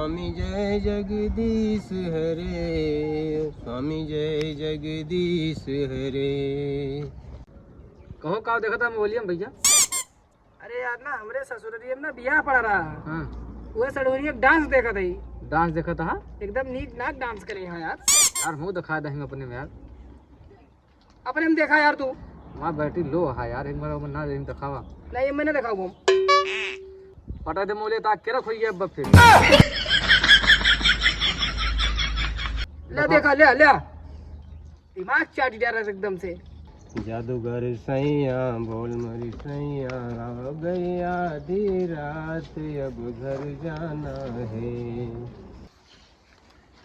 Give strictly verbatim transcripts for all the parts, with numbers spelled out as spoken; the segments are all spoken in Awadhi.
स्वामी जय जगदीश हरे, स्वामी जय जगदीश हरे। कहो, का देखत हा मोबाइलिया में भइया? अरे यार, ना हमरे ससुररिया में ना बियाह पड़ा रहा। हाँ। उहे सड़हुरिया डांस देखत हई। डांस देखत हा? एकदम नीक नाक डांस करे हा यार। यार, हमहू देखा देहें अपने में यार। अपने में देखा यार तू। हमार बैटरी लो है यार, एक बार ओमे ना देख देखावा। नहीं, मैं ना देखाऊँ हम। पटा दे मोले, ता केरा खोइए अब फिर। ले देखा, ले, ले। दिमाग चाटी डाला एकदम से। जादूगर सैया, बोल मरी सैया, आ गई आधी रात, अब घर जाना है।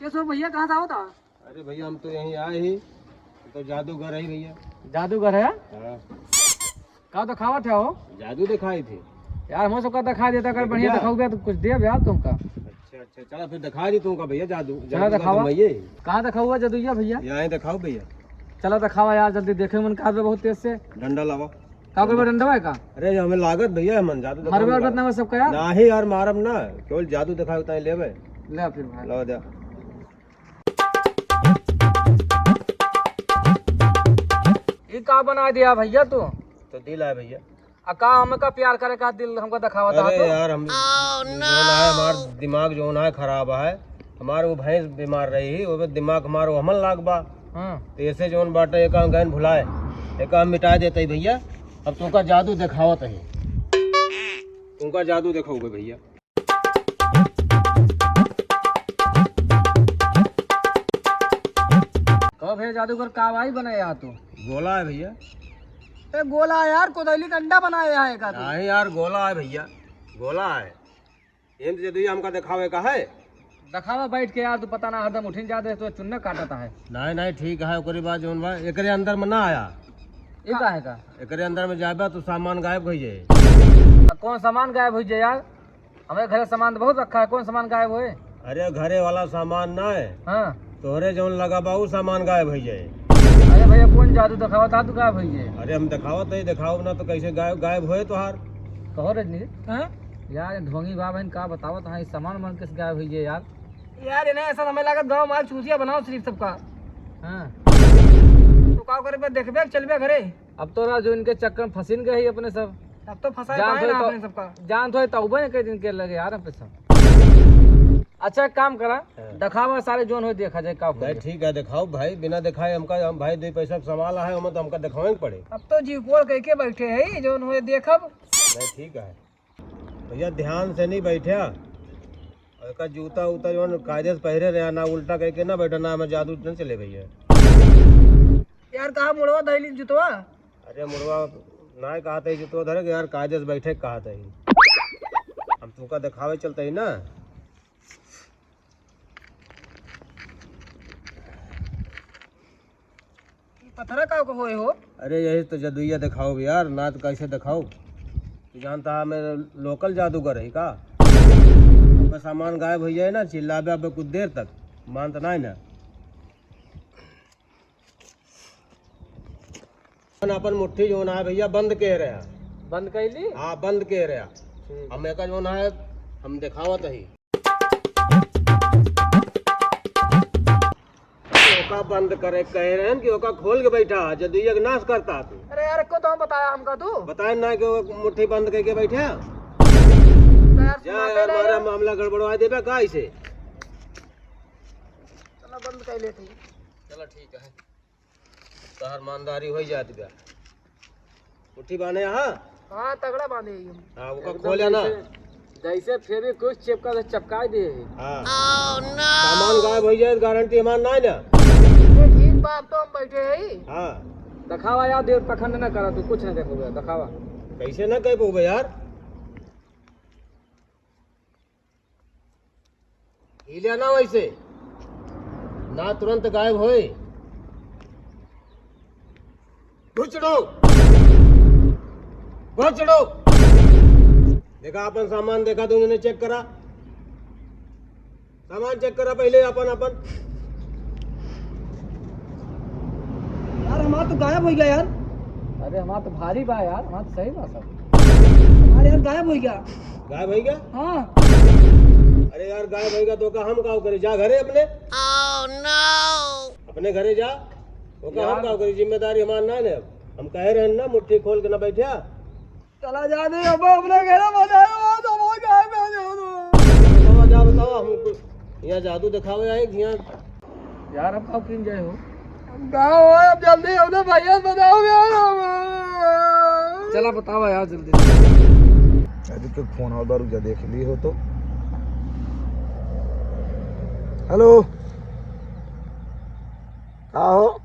कैसे हो भइया, कहाँ से आवत हा? अरे भइया, हम तो यहीं आए ही, हम तो जादूगर है भइया। जादूगर है? हाँ। का देखावत है हो? जादू देखाई थे। यार, हमहू सबका देखा देता, अगर बढ़िया देखाओगे तो कुछ देब यार तुमका। अच्छा, अच्छा, चला फिर देखा दी तुमका भइया जादू। चला जादू का देखावा। घुमाइए। कहाँ देखावा जादूइया भइया? यहाँ ही देखाओ भइया। चला देखावा यार, जल्दी देखे मन कहत बा बहुत तेज से। डंडा लावा। का करबे डंडवा है का? अरे, हमें लागत भइया, हमन जादू देखावे मरबे अरबत लागत। ना हो सबका यार? नाही यार, मारब ना, केवल जादू देखावे ताई लेबे। ले फिर भाई। लावा दे। ई का बना दिया भइया तू? तो दिल है भइया। आ का हमका प्यार करे का दिल हमका देखावत हा अरे तू? यार, हम जौन है, हमार दिमाग जौन है खराब है, हमार वो भैंस बीमार रही ही, ओमे दिमाग हमार वो हमन लाग बा। हाँ। तो ऐसे जौन बाटे, एक हम गैन भुलाए, एक हम मिटा देते ही भइया। अब तुमका जादू देखावत है, तुमका जादू देखाओगे भइया। कहो भइया जादूगर, का भाई बनाया तू? गोला है भइया। ए, गोला है यार, कोदैली का अंडा बनाया है का तू? नहीं यार, गोला है भइया, गोला है। ये तो जदुइया हमका देखावे का है। देखावा बैठ के यार, तू पता ना हरदम उठिन जात है, तो चुन्ना काटत है। नहीं, नहीं, ठीक है, ओकरे बाद जौन बा, एकरे अंदर में ना आया। ये का है का? एकरे अंदर में जाबा तो सामान गायब होइ जाए। आ, कौन सामान गायब होइ जाए यार? हमरे घरे सामान तो बहुत रखा है, कौन सामान गायब होए? अरे घरे वाला सामान ना है। हाँ। तोहरे जौन लगा बा उ सामान गायब होइ जाए। अरे भइया कौन जादू देखावत हा तू गायब होइ जाए? अरे हम देखावत है, देखाओ ना तो कैसे गायब, गायब होए तोहार? कहो रजनी। हाँ? यार ढोंगी बा बहन का बतावत हा, ई सामान मन कैसे गायब होइ जाए यार? यार इन्हें ऐसा समय लागत गाँव माल चूतिया बनाओ सिर्फ सबका। हाँ। तो का करे बे, देखबे चलबे घरे। अब तो राजू इनके चक्कर में फंसिन गए ही अपने सब। अब तो फंसा जान पाए थोड़े ना तो, अपने सबका। जान थोड़े तो उबे के दिन के लगे यार अपने सब। अच्छा एक काम करा, हाँ। दिखावा सारे जोन हो देखा जाए का नहीं, होई। ठीक है दिखाओ भाई, बिना दिखाए हमका, हम भाई दो पैसा के सवाल है, हम तो हमका दिखावे के पड़े। अब तो जीव पोर कह के बैठे है जोन हो देखब। नहीं ठीक है। भइया ध्यान से नहीं बैठ्या। और एका जूता उता जौन कायदे से पहिरे रहा ना, उल्टा कइके ना बैठा ना, हमें जादू न चले भइया। यार कहाँ मुड़वा धइली जुतवा? अरे मुड़वा ना कहत ही जुतवा धरे के यार, कायदे से बैठे कहत ही। हम तुमका देखावे चलते ही ना। ई पथरा का को होए हो? अरे यही तो जदुइया देखाओ यार, ना तो कैसे देखाओ? तू जानता है मैं लोकल जादूगर है का? अब सामान गायब हो जाए ना, चिल्लाबे अबे कुछ देर तक, मानत ना है ना। अपन, अपन मुट्ठी जौन है भइया बंद के रहा। बंद कैली? हाँ बंद के रहा। ठीक। हम एका जौन है हम देखावत ही। ओका बंद करे कहे रहन कि ओका खोल के बैठा, जदुइया के नाश करता तू। अरे यार, एको तो हम बताया हमका तू। बताए ना कि वो मुट्ठी बंद करके बैठा। तो यार, जा सुनाते यार, नहीं मारा है। मामला गड़बड़वा देबे का इसे? चलो बंद कर लेते हैं। चलो ठीक है। तोहार ईमानदारी होइ जात बा। मुट्ठी बांधे हाँ? हाँ, तगड़ा बांधे ही हम। हाँ, ओका एकदम खोले ना। जैसे, जैसे फेविक्विक चिपका से चिपकाई दे है। हाँ। सामान गायब होइ जाए, गारंटी हमार ना है ना। ये ठीक बा, अब तो हम बैठे ही। हाँ। दिखावा यार, देर पखंड ना करा तू, कुछ ना देखोगे, दिखावा। कैसे ना कह पाओगे यार? हिले ना वैसे, ना तुरंत गायब होए। घुचड़ो, घुचड़ो। देखा अपन सामान, देखा दोनों ने चेक करा, सामान चेक करा पहले अपन, अपन। यार हमार तो गायब होइ गया यार। अरे हमार तो भारी बा यार, हमार तो सही बा सब। अरे यार गायब होइ गया। गायब होइ गया? हाँ। अरे यार, गायब होइगा तो का हम काव करी? जा घरे अपने। अपने घरे जा। ओका हम यार। काव करी? जिम्मेदारी हमार ना ने। हम कहे रहे ना, मुट्ठी खोल के ना बैठा। चला जा दे, अब अपने घरे बताओ, तो वो गायब हो जाओ तो। बतावा, जा बतावा, हम कुछ यहाँ जादू दिखावे आए कि यहाँ। यार, अब काव किन जाए हो? गाँव हो, अब जल्दी अपने भैया से बताओ यार, हम। चला बतावा यार जल्दी। अरे तो फोन और बार जा देख ली हो तो। हेलो, का हो,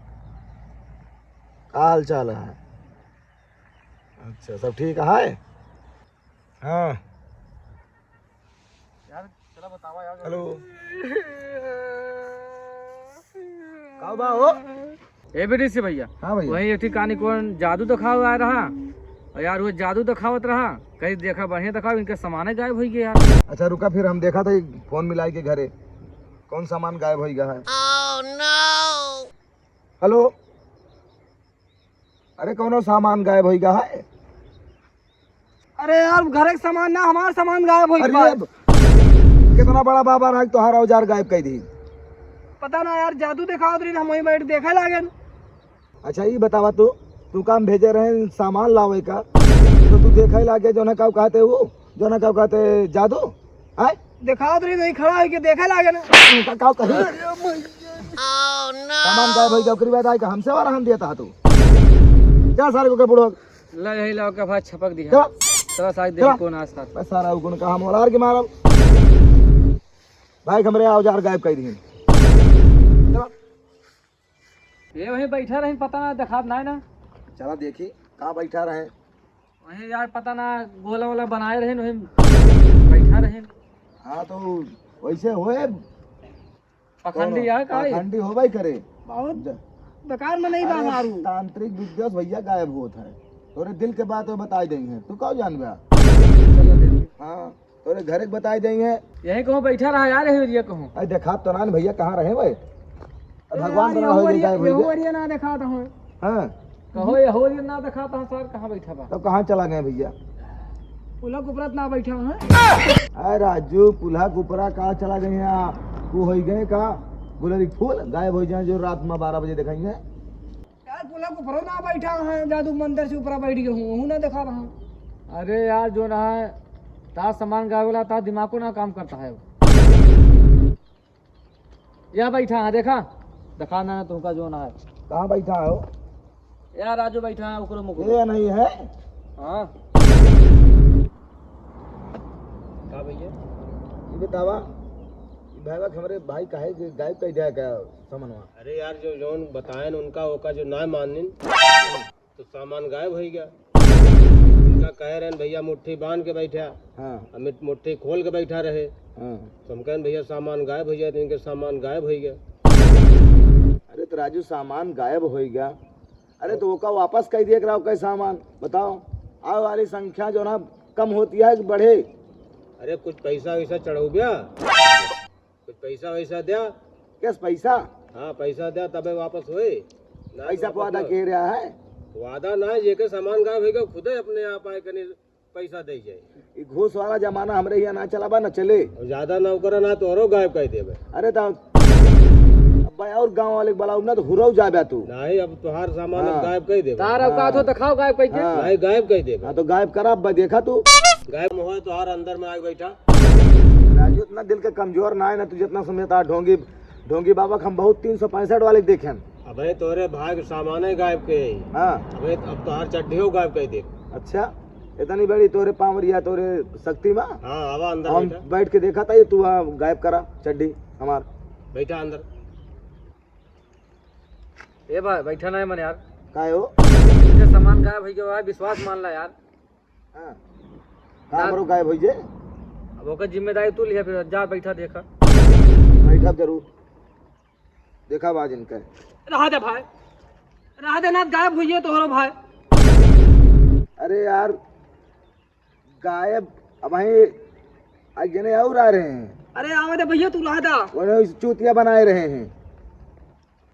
का हाल चाल है? अच्छा, सब ठीक है? हाँ। यार, चला बतावा यार। हेलो। का बा हो? ए बीडीसी भैया। हाँ भैया। वही एक ठिकानी कौन जादू दिखावे आए रहा। और यार, वो जादू दिखावत रहा। कहीं देखा, बढ़िया दिखाओ, इनके सामाने गायब होई गए यार। अच्छा, रुका, फिर हम देखा था, फोन मिलाई के घरे। कौन सामान गायब होई गया है? हेलो। अरे, कौनो सामान गायब होई गा है? अरे यार, घर के सामान ना, हमार सामान गायब होई अरे, बा। अब कितना बड़ा बाबा रहा, तोहार औजार गायब कर दी। पता ना यार, जादू दिखावत रही, हम वहीं बैठ देखे लागे। अच्छा, ये बतावा तू, तू काम भेजे रहे सामान लावे का, तो तू देखे लागे जो ना का कहते वो, जो ना का कहते जादू, आय? दिखावत रही, नहीं खड़ा होके देखे लागे ना। का, का कही? सामान गायब होई गया, ओकरी बाद आए का हमसे वाला हम दिया था तू। जा सारे को के बुढ़ो। ला यही लाओ का भाई छपक दिया। चला। चला सारे देखी चला। कौन आस पास। बस सारा उगुन का हम वाला आर के मारल। भाई हमरे औजार गायब कर दिए। चला। ये वहीं बैठा रहे, पता ना दिखात ना है ना। चला देखी, कहाँ बैठा रहे? वहीं यार पता ना गोला वोला बनाए रहे, वहीं बैठा रहे। हाँ तो वैसे होए। पखंडी कौन? यार का है? पखंडी हो भाई करे। बहुत ज- बेकार में नहीं अरे, बा मारू। तांत्रिक विद्या से भैया गायब होत है। तोरे दिल के बात वो बताई देंगे, तू का जानबे? चलो देखी। हाँ, तोरे घरे के बताई देंगे। यहीं कहूँ बैठा रहा यार, यही एरिया कहूँ। अरे देखा तो ना भैया कहाँ रहे भाई? अब भगवान यार, बना हो यहू गए एरिया, गायब हो यहू गए। एरिया ना देखा था हूँ। हाँ। कहो, ये होली ना दिखाता हूँ सर, कहाँ बैठा बा? तब कहाँ चला गए भैया? पुलक उपरत ना बैठा है। अरे राजू, पुलक उपरा कहाँ चला गए हैं? वो हो गए का? गुलरी फूल गायब हो जाए जो रात में बारह बजे दिखाएंगे। यार, पुलक उपरो ना बैठा है, जादू मंदिर से ऊपर बैठ गए हूँ, वहू ना दिखा रहा हूँ। अरे यार, जो ना है, ता सामान गायब वाला, ता दिमागो ना काम करता है। या बैठा है, देखा, दिखा ना, ना तुमका जो ना है। कहाँ बैठा है वो? या राजू बैठा है, ओकरे मुकुट। ये नहीं है? हाँ। का भैया? ये बतावा, ये भाईवा के हमरे भाई काहे के गायब कर दिया का सामानवा? अरे यार, जो जौन बताएन उनका, ओका जो ना मानिन, तो सामान गायब होई गया। इनका कहे रहन, "भैया, मुट्ठी बांध के बैठा।" हाँ। अमित मुट्ठी खोल के बैठा रहे। हाँ। तो हम कहन, "भैया, सामान गायब हो जाए," तो इनके सामान गायब हो गया। अरे, तो राजू, सामान गायब हो गया। अरे, तो ओका वापस कर दिए, कराओ, कई सामान बताओ। आवे वाली संख्या जो ना, कम होती है कि बढ़े? अरे, कुछ पैसा वैसा चढ़ौब्या? कुछ पैसा वैसा द्या। कैस पैसा? हाँ, पैसा द्या तबे वापस होए। ना पैसा तो वादा वापस के रहा है? वादा ना, जेके सामान गायब होइगा, खुदे अपने आप आए कने पैसा दे जाए। ई घूस वाला जमाना हमरे यहाँ ना चला बा, ना चले। और ज्यादा ना ओकरा ना तोहरो गायब कर देबे। अरे तो अब भाई और गाँव वाले के बुलाओ ना तो हुरौ जाबे तू। नहीं, अब तोहार सामान अब हाँ। गायब कर देबे। तार औकात हो हाँ। दिखाओ गायब करके। हाँ। नहीं, गायब कर देबे। हाँ तो गायब करा, अब देखा तू। गायब में होए तोहार अंदर में आके बैठा। राजू, इतना दिल के कमजोर ना है ना, तू जितना समझता है। ढोंगी, ढोंगी बाबा के हम बहुत तीन सौ पैंसठ वाले देखे हैं। अबे तोरे भाई के सामाने गायब के है। हाँ। अबे अब तोहार चड्ढियो गायब कर दे। अच्छा, इतनी बड़ी तोरे पावरिया, तोरे शक्ति में? हाँ, आवा अंदर हम बैठा। बैठ के देखा था, ये तू आ गायब करा चड्ढी हमार। बैठा अंदर। ए भाई, बैठा ना है मन यार। काहे हो? ये सामान गायब हो गया भाई, विश्वास मान ला यार। हाँ। का जा। हमरो गायब होई जे? अब ओकर जिम्मेदारी तू लिया, फिर जा बैठा देखा। बैठब जरूर। देखा बाज इनका। रहा दे भाई। रहा दे ना, गायब होइए तोहरो भाई। अरे यार, गायब अब वहीं आज जने और आ रहे हैं। अरे आवे दे भैया, तू रहा दा। उन्हें चूतिया बनाए रहे हैं।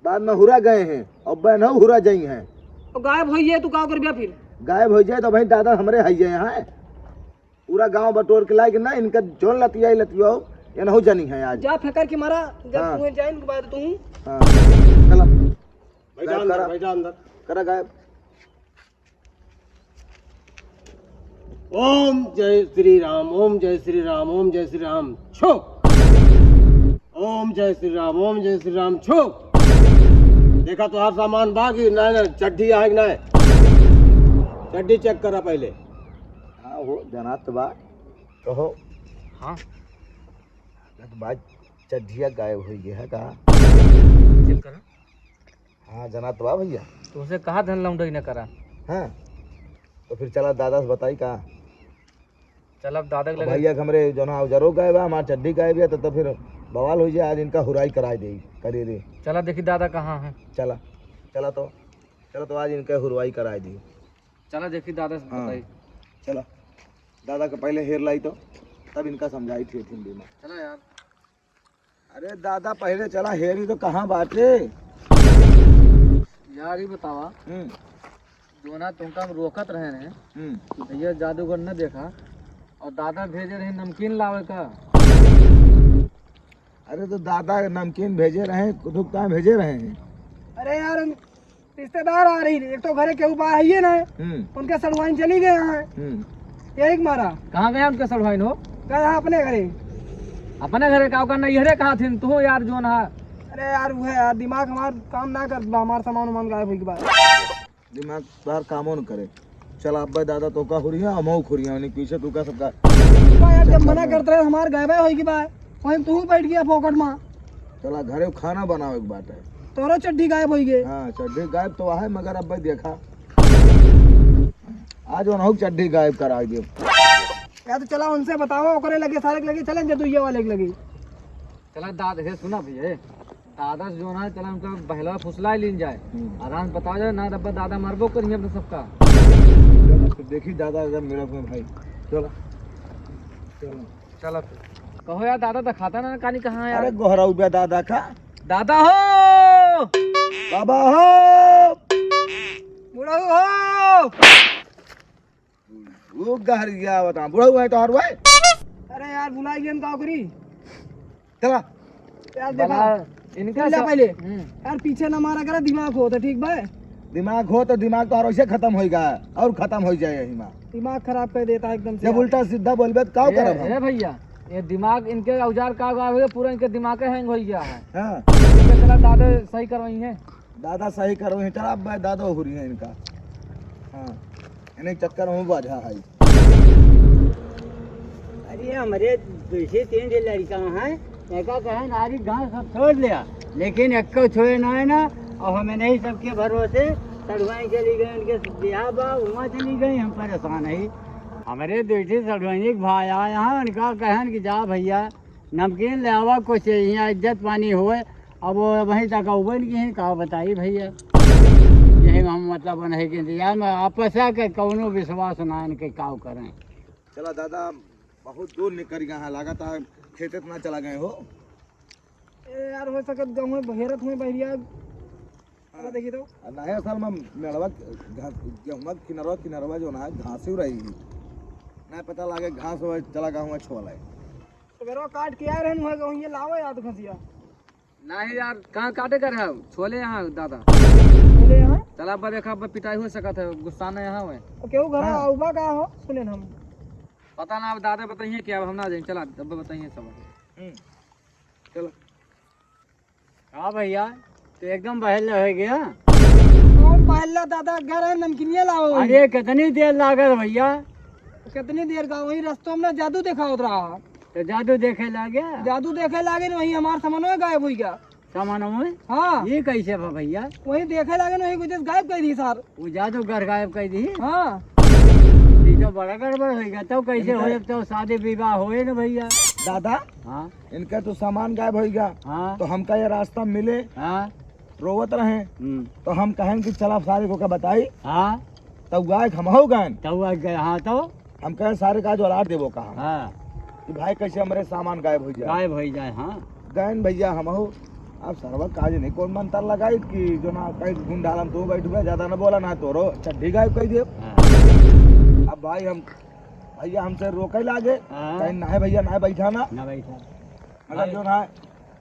बाद में हुरा गए हैं और बहनऊ हुरा जाई हैं। तो गायब होइए, तू का करबिया फिर? गायब हो जाए तो भाई दादा हमरे हइये हैं। पूरा गांव बटोर के लाए कि ना, इनका जौन लतियाई लतियाओ, ये ना हो जानी है आज। जा फेंकर के मारा, जब हाँ। तू जाइन के बाद तू। हाँ। चला। बैठा गायब अंदर, करा। बैठा अंदर। करा गायब। ओम जय श्री राम, ओम जय श्री राम, ओम जय श्री राम, छो। ओम जय श्री राम, ओम जय श्री राम, छो। देखा तोहार सामान बा कि नाहीं, नाहीं, चड्ढी आहे कि नाहीं? चड्ढी check करा पहिले। हाँ हो, जनात बा। कहो। हाँ। जनात बा, चड्ढिया गायब होइ गया है का? Check करा। हाँ, जनात बा भइया। तुमसे कहा धन लौंडई न करा। हाँ, तो फिर चला दादा से बताई का? चल अब दादा के लगे। भइया के हमरे जौन है औजारो गायब बा, हमार चड्ढी गायब बा, तो, तो फिर बवाल होइ जाए, आज इनका हुराई कराई देई, करे रे। चला देखी दादा कहाँ हैं। चला, चला तो, चला तो आज इनका हुरवाई कराई दी। चला देखी दादा से हाँ। बताई। चला, दादा के पहिले हेर लाई तो, तब इनका समझाई थे हिंदी में। चला यार। अरे दादा, पहिले चला हेरी तो कहाँ बाटे? यार, ई बतावा, हम्म। जोना तुमका हम रोकत रहे हैं, हम्म। कि भइया जादूगर न देखा, और दादा भेजे रहे नमकीन लावे का। अरे तो दादा नमकीन भेजे रहे, कुतुक कहाँ भेजे रहे हैं? अरे यार, हम रिश्तेदार आ रही, एक तो घरे केहू बा हइये ना, हम्म। उनके सड़ुआइन चली गए हैं। हम्म। यही के मारा। कहाँ गया उनके सड़ुआइन हो? गए हैं अपने घरे। अपने घरे का ओकर नैहरे कहा थिन तू यार, जोन हा। अरे यार, वो है यार, दिमाग हमार काम ना कर बा, हमार सामान उमान गायब होई के बाद। दिमाग तोहार कामो न करे। चला अब्बे दादा तोका हुरिया, हमहू खुरिया, उन्हीं पीछे तू का सबका। का यार, जब मना करत रहे, हमार गायबे होई के बा, वहीं तू बैठ गया फोकट में। चला घरे खाना बनावे के बाटे। तोरो चड्ढी गायब होई गए। हाँ, चड्ढी गायब तो आहे, मगर अब्बे देखा, आज उनहू चड्ढी गायब करा दियो। या तो चला उनसे बतावा, ओकरे लगे, सारे के लगे चले, जदुइया वाले के लगे। चला दादा, हे सुना भइया, हे दादा से जो ना, चला उनका बहलवा फुसला लीन जाए। हम्म। आराम से बतावा जाए, ना तब दादा मरबो करिए अपने सबका। चला, फिर देखी दादा अगर मेरा अपना भाई। चला। चला। चला फिर। कहो यार, दादा दिखाता ना, कानी कहाँ है यार? अरे गोहरा उबे दादा का। दादा हो! बाबा हो! बुढ़ऊ हो! वो गहरिया बता, बुढ़ऊ है तो हर भाई। अरे यार, बुलाई गेन का करी? चला। यार, देखा। बला, इनका सुन ले सब पहले। हम्म। यार, पीछे ना मारा करा, दिमाग हो तो ठीक बा। दिमाग हो तो दिमाग तो और ऐसे खत्म होइगा, और खत्म हो जाए यही माँ। दिमाग खराब कर देता है एकदम से जब यार। उल्टा सीधा बोलबे तो का ए, करब हम? ए भइया, ये दिमाग इनके औजार का हुआ है, पूरा इनके दिमाग hang होइ गया है। हाँ। इनके चला दादा सही करवाई है। दादा सही करो, ये चला, अब दादा हुरी है इनका। हाँ, इन्हें चक्कर में बाझा है। अरे, हमरे दूसरे तीन ठे लड़का हैं, एका कहे नारी गाँव सब छोड़ लिया, लेकिन एक्को छोड़े ना है ना। और हमें नहीं सबके भरोसे सड़ुआई चली गई, उनके बियाह बा, वहाँ चली गई, हम परेशान है। हमरे दूसरे सड़ुआई के भाई आए हैं, उनका कहन कि जा भइया, नमकीन ले आवा, कुछ यहाँ इज्जत पानी होए। अब वो वहीं तक अउबे न किहीं, का बताई भइया। यही में हम मतलब नहीं के इंतजार में आपस आके कौनो विश्वास ना इनके काव करें। चला दादा, बहुत दूर निकल गया है, लागत है खेते इतना चला गए हो। ए यार, हो सकत गाँव में बहेरत हुए बहरिया। हाँ। देखी तो। आ, नहीं, असल में मेड़वा घास, गेहूं किनरवा, किनरवा जो ना है, घास ही रही। नहीं पता लागे घास हो, चला गया हुआ छोला है। तो बेरो काट के आ रहे हैं, वहीं लावे याद घसिया। नहीं यार, कहाँ काटे कर है? छोले यहाँ दादा। छोले यहाँ? चला अब देखा, अब पिटाई हो सकत है, गुस्सा नहीं यहाँ हुए। तो केहू घर हाँ। आउबा का हो? सुने हम। पता ना, अब दादा बताइए क्या, अब हम ना जाएंगे। चला, अब बताइए सब। हम्म। चलो। हाँ भइया, तो एकदम बहल हो गया। कौन बहल दादा, घर है, नमकीनिया लाओ। अरे, कितनी देर लागल भइया? कितनी देर का, वही रस्तों में जादू देखावत रहा। तो जादू देखे लागे? जादू देखे लागे न, वही हमार सामानो गायब हुई गया। सामानो में? हाँ। ये कैसे बा भइया? वही देखे लागे न, वही कुछ गायब कर दी सर। वो जादूगर गायब कर दी? हाँ। ये तो बड़ा गड़बड़ होइगा। तो कैसे इनका होए? तो शादी विवाह होए न भइया। दादा, हाँ। इनका तो सामान गायब होइगा। हाँ। तो हमका ये रास्ता मिले। हाँ। रोवत रहे। हम्म। तो हम कहन कि चला सारे को का बताई। हाँ। तब गायक हम हो गए। तब गायक गए, हाँ तो। हम कहे सारे का जो औलाद देबो कहा। हाँ। कि भाई कैसे हमरे सामान गायब हो जाए। गायब हो जाए, हाँ। गए न भइया हम हो। अब सरवा काज नहीं कौन मंत्र लगाई कि जो ना कहीं गुंडालम तो बैठ गए, ज्यादा ना बोला ना तोरो चड्ढी गायब कर दियो। हाँ। अब भाई हम, भइया हमसे रोके लागे, हाँ। कहीं ना है भइया ना बैठा ना। ना बैठा। अगर जो ना,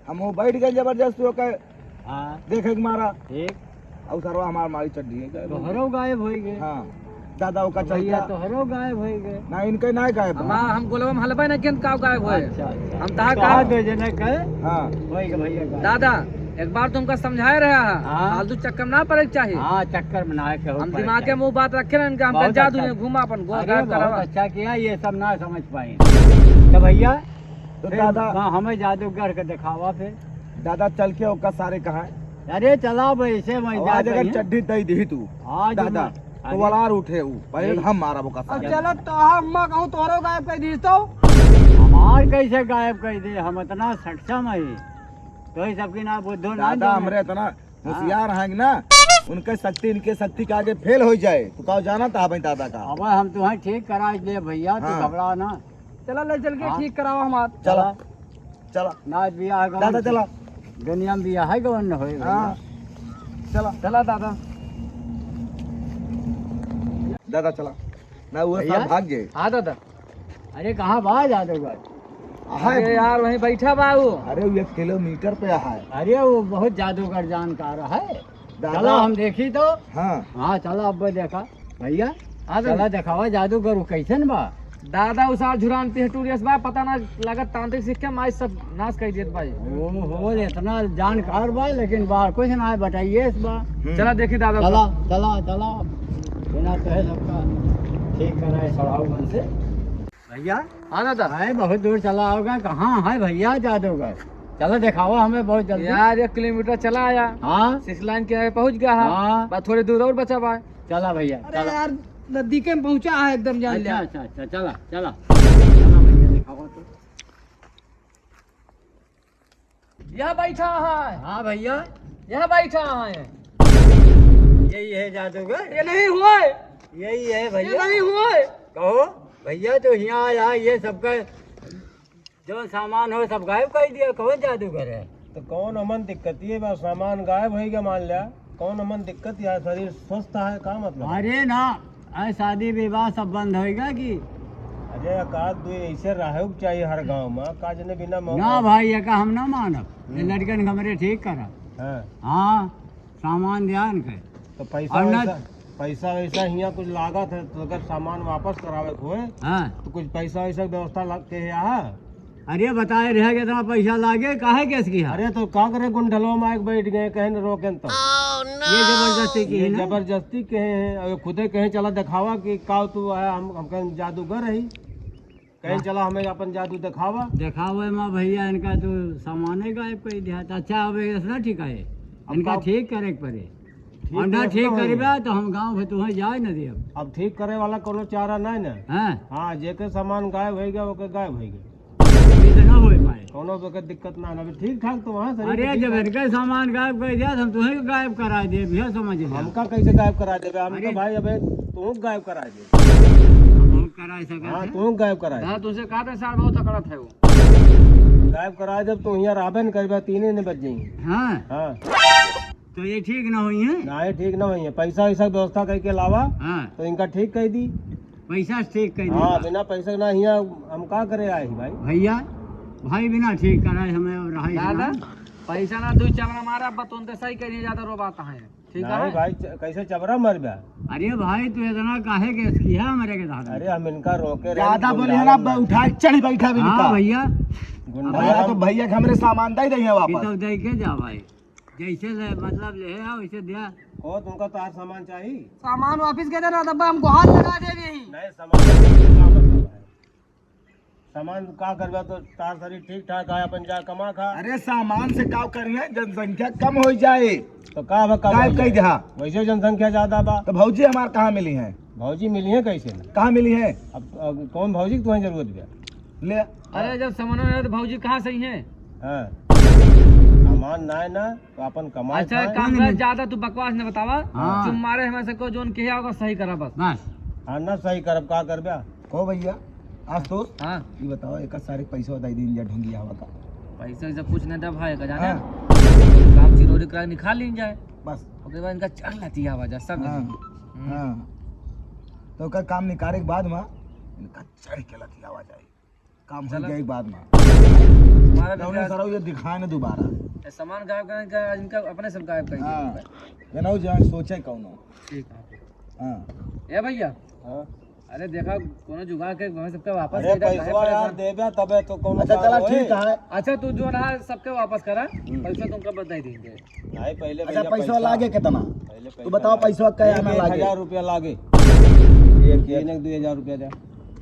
हम वो बैठ गए जबरदस्ती ओकर हाँ। देखे के मारा। ठीक। और सरवा हमार मारी चड्डी है, गायब हो गए। तोहरो गायब हो गए। हाँ। दादा ओका भैया चलता। तोहरो गायब हो गए। ना, इनके ना गायब बा। हमार, हम गोलवा में हलबे ना कियन का गायब होए। अच्छा, अच्छा। हम तहा कहा कहा दो जने के हाँ। होई के भैया गायब। दादा, एक बार तुमका समझाए रहा है। हाँ। फालतू चक्कर में ना पड़े के चाहिए। हाँ, चक्कर में ना आए के हो हम पड़े दिमाग के चाहिए। मुंह बात रखे ना इनका, हम बहुत जादू अच्छा। में घुमा अपन गोल अरे, गायब बहुत करावा। अच्छा किया, ये सब ना समझ पाए। तो भैया, तो फिर दादा हाँ, हमें जादूगर के दिखावा फिर। दादा चल के ओका सारे कहा है। अरे चला भाई, इसे मैं आवाज जाता अगर हूँ। चड्डी दई दी तू आज दादा, मैं तो अरे। वलार उठे ऊ, पहले यही। हम मारब ओका अब सारे। चलो तो हम कहूँ तोरो गायब कर दी तो। हमार कैसे गायब कर दे, हम इतना सक्षम है। तो ही सबकी ना बुद्धो ना दादा जाने। हमरे इतना हाँ। होशियार हैं ना, उनके शक्ति इनके शक्ति के आगे फेल हो जाए। तू का जाना था भाई दादा का? अब हम तुम्हें ठीक करा ले भैया, तू हाँ। घबरा ना। चला ले चल के हाँ। ठीक करावा हमार। चला। चला। नाच बियाह गवन दादा, चला। दुनिया में बियाह है गवन न होए हाँ। भैया। चला। चला दादा। दादा, चला। ना, वो भैया? सब भाग गए। हाँ दादा। अरे, कहाँ बा जादूगर? अरे यार, वहीं बैठा बा वो। अरे, वो एक किलोमीटर पे है। अरे, वो बहुत जादूगर जानकार है। दादा। चला, हम देखी तो। हाँ। हाँ, चला, अब देखा। भैया, हाँ, चला दादा। देखावा जादूगर, वो कैसन बा? दादा, उ सार झुरान पिहटूरियस बा, पता ना लागत तांत्रिक सिक्के माई सब नाश कर देत बा। ओहो, इतना जानकार बा, लेकिन बा कुछ ना बताइए इस बा। हम्म। चला देखी दादा। चला, चला, चला। बिना कहे सबका ठीक कराए चढ़ाओ मन से। भैया। हाँ दादा। है, बहुत दूर चला आओगा, कहाँ है भैया जादूगर? चला देखावा हमें बहुत जल्दी। यार, एक किलोमीटर चला आया। हाँ। सिक्स लाइन के पहुँच गया है। हाँ। बस थोड़ी दूर और बचा बा। चला भैया, अरे चला। यार, नजदीके में पहुँचा है एकदम जान अच्छा, लिया। अच्छा, अच्छा, चला, चला। चला भैया, देखावा तो। यह बैठा है। हाँ भैया। यह बैठा है। यही है जादूगर। ये नहीं हुए। यही है ये भैया। नहीं हुए। कहो भैया, तो यहाँ आया, ये सबका जो सामान हो सब गायब कर दिया, कहो जादूगर है। तो कौन हमन दिक्कत ये बा, सामान गायब हो गया मान लिया, कौन हमन दिक्कत या शरीर स्वस्थ है, का मतलब? अरे ना, अरे शादी विवाह सब बंद होएगा कि? अरे, एक आध दो ऐसे रहे के चाहिए हर गांव में, का जने बिना मौका ना भाई, ये का हम ना मानब। ये हम्म। लड़कन के हमरे ठीक करा। हाँ। हाँ, सामान ध्यान के। तो पैसा और ना वैसा, पैसा वैसा हियाँ कुछ लागत है, तो अगर सामान वापस करावे के होए, हाँ। तो कुछ पैसा वैसा के व्यवस्था लग के यहाँ। अरे बताए रहे कि इतना पैसा लागे, काहे केस किया? अरे तो का करे, गुंडलवा में आके बैठ गए, कहे न रोकेन तो। ये जबरदस्ती की ये है ना? जबरदस्ती कहे हैं, और खुदे कहे चला दिखावा कि का तू है, हम, हम कहें जादूगर रही, कहे हाँ। चला हमें अपन जादू दिखावा। दिखावे में भैया इनका तो सामाने गायब कर दिया। तो अच्छा, अब ऐसा ना ठीक है, अब इनका का ठीक करे के पड़े। ठीक और ना करे ठीक ना होई। करबा तो हम गाँव से तुम्हें जाए न देब। अब ठीक करे वाला कोनो चारा नहीं ना। हाँ। हाँ, जेके सामान गायब हो गया, ओके गायब हो गया। ये तो ना हो पाए। कोनो प्रकार दिक्कत ना ना, अभी ठीक ठाक तो वहाँ शरीर अरे, ठीक जब है। इनका सामान गायब कर दिया, तो हम तुम्हें गायब करा दे, भैया, समझ लिया। हमका कैसे गायब करा देबे? हम अरे। तो भाई, अबे तू गायब करा दे। हम करा सकते हाँ, हैं। तू गायब करा दे। हाँ, तुझे कहा था सार, बहुत अकड़त है वो। गायब करा दे, तो यहाँ रहबे न करबे, तीने ने बज जाएंगे। हाँ। हाँ। तो ये ठीक ना होई है? ना, ये ठीक ना होई है। पैसा वैसा के व्यवस्था करके लावा, हाँ। तो इनका ठीक कर दी। पैसा से ठीक कर दी हाँ, बा। बिना पैसा ना हिया हम का करे आए ही भाई? भैया, भाई बिना ठीक कराए हमें और रहाई दादा, ना। पैसा ना, दो चावल हमारा बतौन तो सही करिए, ज्यादा रो बात है, ठीक नहीं है? भाई, च-, कैसे चबरा मर गया? अरे भाई, तू इतना काहे केस किया हमारे के साथ? अरे, हम इनका रोके रहे, ज्यादा बोले गुंडा ना, वाला। ब-, उठा के चढ़ बैठा भी हाँ इनका। भैया। गुंडा अब या वाला। तो भैया के हमरे सामान दे दे वापस। ये तो दे के जा भाई। जैसे ले, मतलब, ले है, वैसे दिया। ओ, तुमका तार सामान चाहिए? सामान वापस के देना, तब हम गुहार लगा दे रही। नहीं, सामान का मतलब है? सामान का करबा तो तार शरीर ठीक ठाक है, अपन जा कमा खा। अरे, सामान से का करिए, जनसंख्या कम हो जाए। तो का बा, कम गायब हो कर जाए? दे, हाँ। वैसे जनसंख्या ज्यादा बा। तो भौजी हमार कहाँ मिली हैं? भौजी मिली हैं कैसे ना? कहाँ मिली हैं? अब, अब कौन भौजी की तुम्हें जरूरत बा? ले। अरे, जब सामान है तो भौजी कहाँ से ही हैं? हाँ। सामान ना है ना, तो अपन कमाए अच्छा, खाए। एक काम कर, ज्यादा तू बकवास न बतावा। हाँ। चुप मारे हमें से को जोन किया होगा, सही करा बस। बस। हाँ, ना सही करब, का करबे? को भैया, आशुतोष, हाँ। ये बताओ, एक सारे पैसा दे दीन जा ढोंगिया हवा का। पैसा वैसा कुछ नहीं दे भाई, का जाने? हाँ। काम चिरोरी करा निकाल लीन जाए। बस। ओकरे बाद इनका चढ़ लतिया आवा जा, सब हाँ। हम्म। हाँ। तो ओकर काम निकाले के बाद में इनका चढ़ के लतिया आवा जाए। काम हो चला। जाए एक बाद में। हमारा भी कौनो क्या सरऊ ये दिखाए ना दोबारा। ये सामान गायब करने का, आज इनका अपने सब गायब कर दिया। हाँ, जनऊ जान सोचे कौनो। ठीक है। हाँ। ए भैया। हाँ। अरे देखा, कोनो जुगाड़ के हमें सबके वापस अरे दे दे, काहे पैसवा यार परेशान? देबे तबे तो कोनो अच्छा, काम चला, होए। ठीक है। अच्छा, तू जो ना सबके वापस करा, हम्म। पैसा तुमका बताई देंगे। नहीं, पहले अच्छा, भैया पैसा पैसा, लागे कितना? पहले तू पैसा बताओ, लागे। पैसा क्या एक, आना एक लागे? हजार रुपया लागे। एक, एक। तीन एक, दो हजार रुपया दे।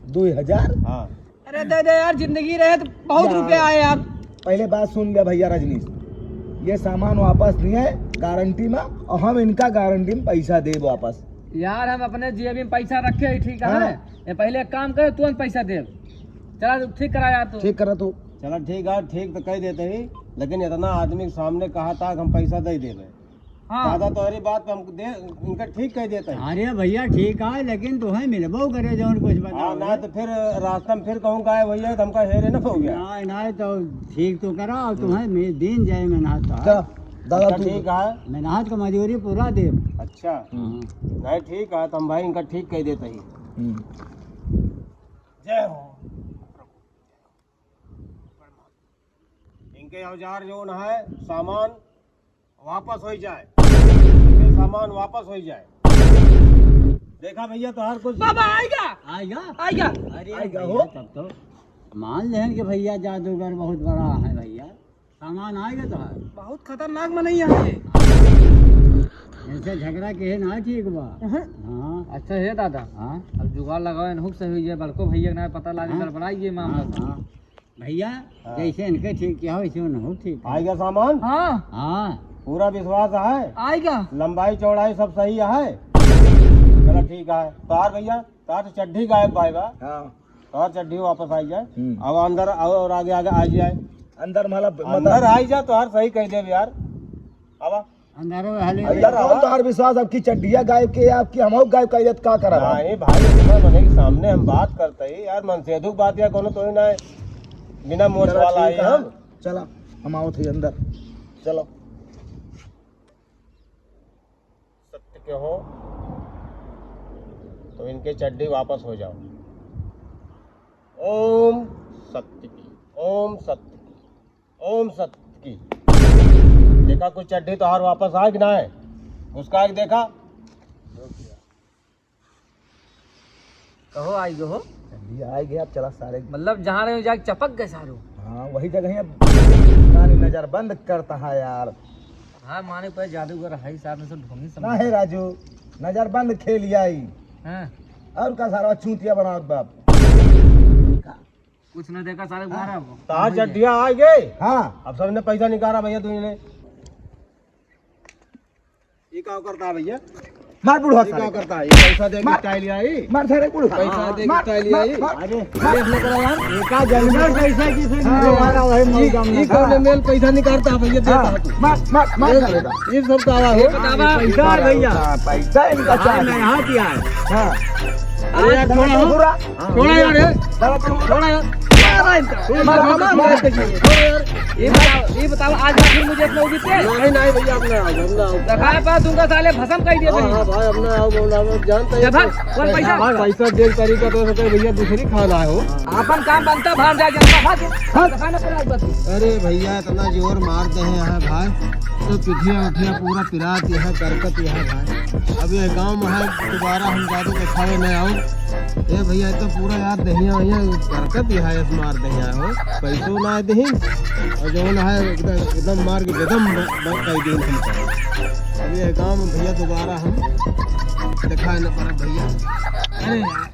दो हजार? हाँ। अरे दे दे यार, जिंदगी रहे तो बहुत यार, रुपया आए यार। पहले बात सुन ले भैया रजनीश, ये सामान वापस नहीं है गारंटी में, और हम इनका गारंटी में पैसा देब वापस। यार, हम अपने जेबी में पैसा रखे ही ठीक है। हाँ। ये पहले एक काम कर, तुरंत पैसा दे। चला, तू ठीक करा यार तू। ठीक करा तू। चला ठीक है, ठीक तो कह देते ही, लेकिन इतना आदमी के सामने कहा था कि हम पैसा दे देबे। हाँ। दादा तोहरी बात पे हम दे, इनका ठीक कह देते हैं। अरे भैया ठीक है, लेकिन तुम्हें मिलबो करे जौन कुछ बताओ हाँ, ना रे। तो फिर रास्ता में फिर कहूँ का है भैया, तो हमका हेरे ना हो गया। ना, ना, तो ठीक तो करा, और तुम्हें मे-, दिन जाए मेहनत का। चल, दादा अच्छा, तू ठीक है। मेहनत का मजूरी पूरा दे। अच्छा। हाँ। नहीं, ठीक है, तो हम भाई इनका ठीक कह देते ही। हम्म। जय हो। इनके औजार जौन है, सामान वापस हो जाए, इनके सामान वापस हो जाए। देखा भैया, तोहार कुछ बाबा आएगा। आएगा? आएगा। अरे आएगा भैया, हो? तब तो मान लेहन कि भैया जादूगर बहुत बड़ा है भैया। सामान आएगा तोहार। बहुत खतरनाक मनई है ये। ऐसे झगड़ा के ना ठीक बा। अहं। हाँ। अच्छा हे दादा, हाँ। अब जुगाड़ लगाओ, इनहू से हुई है, बड़को भैया के ना पता लागे, हाँ। गड़बड़ाई ये मामला। हाँ, हाँ। भैया, हाँ। जैसे इनके ठीक किया हो, वैसे उन्हों ठीक किया। आएगा सामान? हाँ। हाँ। पूरा विश्वास है? आएगा। लंबाई चौड़ाई सब सही है? चलो ठीक है। तार भैया, तार तो चड्ढी गायब भाई बा। हाँ। तार चड्ढी वापस आई जाए। हम्म। अब अंदर और, और आगे, आगे आ जाए। अंदर मतलब अंदर आई जा, तो हर सही कह देब यार। अब अंदर में हले अंदर कौन आवा। तोहार विश्वास, आपकी चड्ढिया गायब के, आपकी हमहू गायब कर देत, का करब हम? नहीं भाई, इतना मने के सामने हम बात करते ही यार, मनसेधु के बात या कोनो तो ही ना है, बिना मोछ चला, वाला ठीक आई है। हम। चला, हम आवत ही अंदर। चलो। सत्य के हो, तो इनके चड्ढी वापस हो जाओ। ओम सत्य की, ओम सत्य की। ओम सत्य की। देखा कुछ चड्ढी तोहार वापस आए कि ना आए? उसका एक देखा। कहो आई गयो हो? चड्ढी आए गया, अब चला सारे। मतलब जहाँ रहे जाके चपक गए सारे। हाँ, वही जगह है। नानी नजर बंद करता है यार। हाँ, माने पे जादूगर है साहब, में से ढोंगी समझ ना है राजू, नजर बंद खेल आई। हाँ। और का सारा चूतिया बनावत बाप। कुछ न देखा सारे हाँ। मारा वो। तार चड्ढिया आ गए। हाँ। अब सबने पैसा निकाला भैया, तू इन्हें। ये का करता है भैया? मार बूढ़ा ये सारे का का। करता है? ये पैसा दे के मार। स्टाइल आई? मार सारे बूढ़ा। पैसा हाँ। दे के मार, स्टाइल मार, आई? मार। अरे, मार। देख ले करा यार। ये का जंगल कैसा किसे हाँ, नहीं हमारा वही ये, मौका ये मिला। कौन मेल पैसा निकालता है भैया? देता हाँ। है तू। मार, मार, मार ये, सारे का। ये सब दावा ये है। बतावा। पैसा है भैया। पैसा इनका हाँ, चाहिए। मैं यहाँ किया है। हाँ। अरे यार, छोड़ा हो। पूरा। छोड़ा यार, ये। दादा, तू छोड़ा यार। मारा इनका। मारा, मारा, मारा। छोड़ा यार। ये बताओ, ये बताओ, आज आखिर मुझे अपना उदित है? नहीं, नहीं भैया, अपना आओ, अपना आओ। दिखाए पा दूंगा साले, भसम कर दिया हाँ, भाई। हाँ भाई, अपना आओ, अपना आओ, जानते हैं जब तो। कौन पैसा? हाँ, पैसा दे तरीका तो होता है भैया, दूसरी खाना है हो। अपन काम बनता, बाहर जा, जनता भाग। हाँ। दिखाना पड़ा एक बार। अरे भैया, इतना जोर मार दे हैं यहाँ भाई, तो पिठिया उठिया पूरा पिरात यहाँ, करकत यहाँ भाई। अब ये गाँव में है, दोबारा हम जादू दिखावे न आओ। ए भैया, तो पूरा यार दहिया वहिया करकत ही है, ऐस मार दहिया हो। पैसो ना दही, और जौन है एकदम, एकदम मार के बेदम ब-, ब-, कर दही हमका। अब ये गाँव में भैया दोबारा हम दिखाए न पड़ब भैया। अरे यार।